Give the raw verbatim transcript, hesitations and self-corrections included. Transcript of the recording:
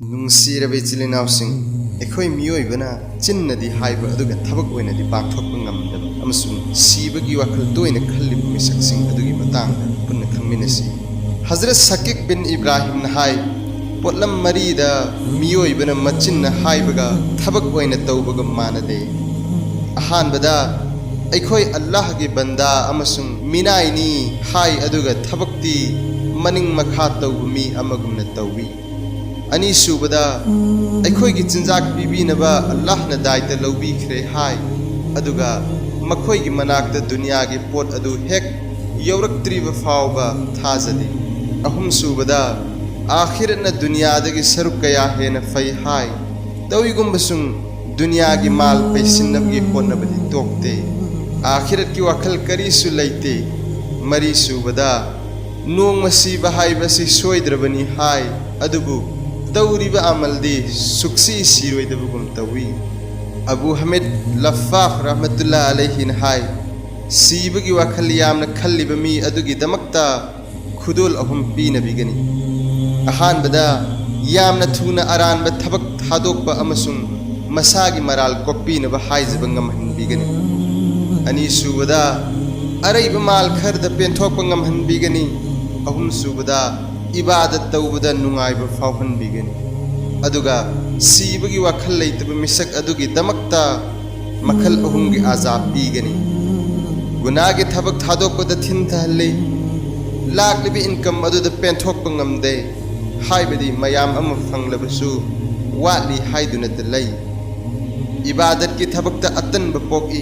ꯅꯨꯡꯁꯤꯔꯕ ꯏꯆꯤꯜ ꯏꯅꯥꯎꯁꯤꯡ, ꯑꯩꯈꯣꯏ ꯃꯤꯑꯣꯏꯕꯅ ꯆꯤꯟꯅꯗꯤ ꯍꯥꯏꯕ ꯑꯗꯨꯒ ꯊꯕꯛ ꯑꯣꯏꯅꯗꯤ ꯄꯥꯡꯊꯣꯛꯄ ꯉꯝꯗꯕ ꯑꯃꯁꯨꯡ ꯁꯤꯕꯒꯤ ꯋꯥꯈꯜ ꯇꯣꯏꯅ ꯈꯜꯂꯤꯕ ꯃꯤꯁꯛꯁꯤꯡ ꯑꯗꯨꯒꯤ ꯃꯇꯥꯡꯗ ꯄꯨꯟꯅ ꯈꯪꯃꯤꯟꯅꯁꯤ꯫ ꯍꯖꯔꯠ ꯁꯀꯤꯛ ꯕꯤꯟ ꯏꯕ꯭ꯔꯥꯍꯤꯝꯅ ꯍꯥꯏ, ꯄꯣꯠꯂꯝ ꯃꯔꯤꯗ ꯃꯤꯑꯣꯏꯕꯅ ꯃꯆꯤꯟꯅ ꯍꯥꯏꯕꯒ ꯊꯕꯛ ꯑꯣꯏꯅ ꯇꯧꯕꯒ ꯃꯥꯟꯅꯗꯦ꯫ ꯑꯍꯥꯟꯕꯗ, ꯑꯩꯈꯣꯏ ꯑꯜꯂꯥꯍꯒꯤ ꯕꯟꯗꯥ ꯑꯃꯁꯨꯡ ꯃꯤꯅꯥꯏꯅꯤ ꯍꯥꯏ, ꯑꯗꯨꯒ ꯊꯕꯛꯇꯤ ꯃꯅꯤꯡ ꯃꯈꯥ ꯇꯧꯕ ꯃꯤ ꯑꯃꯒꯨꯝꯅ ꯇꯧꯏ꯫ ꯑꯅꯤꯁꯨꯕꯗ, ꯑꯩꯈꯣꯏꯒꯤ ꯆꯤꯟꯖꯥꯛ ꯄꯤꯕꯤꯅꯕ ꯑꯜꯂꯥꯍꯅ ꯗꯥꯏꯇ ꯂꯧꯕꯤꯈ꯭ꯔꯦ ꯍꯥꯏ, ꯑꯗꯨꯒ ꯃꯈꯣꯏꯒꯤ ꯃꯅꯥꯛꯇ ꯗꯨꯅꯤꯌꯥꯒꯤ ꯄꯣꯠ ꯑꯗꯨ ꯍꯦꯛ ꯌꯧꯔꯛꯇ꯭ꯔꯤꯕ ꯐꯥꯎꯕ ꯊꯥꯖꯗꯦ꯫ ꯑꯍꯨꯝꯁꯨꯕꯗ, ꯑꯥꯈꯤꯔꯠꯅ ꯗꯨꯅꯤꯌꯥꯗꯒꯤ ꯁꯔꯨꯛ ꯀꯌꯥ ꯍꯦꯟꯅ ꯐꯩ ꯍꯥꯏ꯫ ꯇꯧꯏꯒꯨꯝꯕꯁꯨꯡ ꯗꯨꯅꯤꯌꯥꯒꯤ ꯃꯥꯜ ꯄꯩꯁꯤꯟꯅꯕꯒꯤ ꯍꯣꯠꯅꯕꯗꯤ ꯇꯣꯛꯇꯦ꯫ ꯑꯥꯈꯤꯔꯠꯀꯤ ꯋꯥꯈꯜ ꯀꯔꯤꯁꯨ ꯂꯩꯇꯦ꯫ ꯃꯔꯤꯁꯨꯕꯗ, ꯅꯣꯡꯃ ꯁꯤꯕ ꯍꯥꯏꯕꯁꯤ ꯁꯣꯏꯗ꯭ꯔꯕꯅꯤ ꯍꯥꯏ, ꯑꯗꯨꯕꯨ ꯇꯧꯔꯤꯕ ꯑꯃꯜꯗꯤ ꯁꯨꯛꯁꯤ ꯁꯤꯔꯣꯏꯗꯕꯒꯨꯝ ꯇꯧꯏ꯫ ꯑꯕꯨ ꯍꯃꯤꯗ ꯂꯐꯥꯐ ꯔꯍꯃꯇꯨꯜꯂꯥ ꯑꯂꯩꯍꯤꯅ ꯍꯥꯏ, ꯁꯤꯕꯒꯤ ꯋꯥꯈꯜ ꯌꯥꯝꯅ ꯈꯜꯂꯤꯕ ꯃꯤ ꯑꯗꯨꯒꯤꯗꯃꯛꯇ ꯈꯨꯗꯣꯜ ꯑꯍꯨꯝ ꯄꯤꯅꯕꯤꯒꯅꯤ꯫ ꯑꯍꯥꯟꯕꯗ, ꯌꯥꯝꯅ ꯊꯨꯅ ꯑꯔꯥꯟꯕ ꯊꯕꯛ ꯊꯥꯗꯣꯛꯄ ꯑꯃꯁꯨꯡ ꯃꯁꯥꯒꯤ ꯃꯔꯥꯜ ꯀꯣꯛꯄꯤꯅꯕ ꯍꯥꯏꯖꯕ ꯉꯝꯍꯟꯕꯤꯒꯅꯤ꯫ ꯑꯅꯤꯁꯨꯕꯗ, ꯑꯔꯩꯕ ꯃꯥꯜ ꯈꯔꯗ ꯄꯦꯟꯊꯣꯛꯄ ꯉꯝꯍꯟꯕꯤꯒꯅꯤ꯫ ꯑꯍꯨꯝꯁꯨꯕꯗ, ꯏꯕꯥꯗꯠ ꯇꯧꯕꯗ ꯅꯨꯡꯉꯥꯏꯕ ꯐꯥꯎꯍꯟꯕꯤꯒꯅꯤ꯫ ꯑꯗꯨꯒ ꯁꯤꯕꯒꯤ ꯋꯥꯈꯜ ꯂꯩꯇꯕ ꯃꯤꯁꯛ ꯑꯗꯨꯒꯤꯗꯃꯛꯇ ꯃꯈꯜ ꯑꯍꯨꯝꯒꯤ ꯑꯖꯥꯕ ꯄꯤꯒꯅꯤ꯫ ꯒꯨꯅꯥꯒꯤ ꯊꯕꯛ ꯊꯥꯗꯣꯛꯄꯗ ꯊꯤꯟꯊꯍꯜꯂꯤ, ꯂꯥꯛꯂꯤꯕ ꯏꯟꯀꯝ ꯑꯗꯨꯗ ꯄꯦꯟꯊꯣꯛꯄ ꯉꯝꯗꯦ, ꯍꯥꯏꯕꯗꯤ ꯃꯌꯥꯝ ꯑꯃ ꯐꯪꯂꯕꯁꯨ ꯋꯥꯠꯂꯤ ꯍꯥꯏꯗꯨꯅꯇ ꯂꯩ꯫ ꯏꯕꯥꯗꯠꯀꯤ ꯊꯕꯛꯇ ꯑꯇꯟꯕ ꯄꯣꯛꯏ,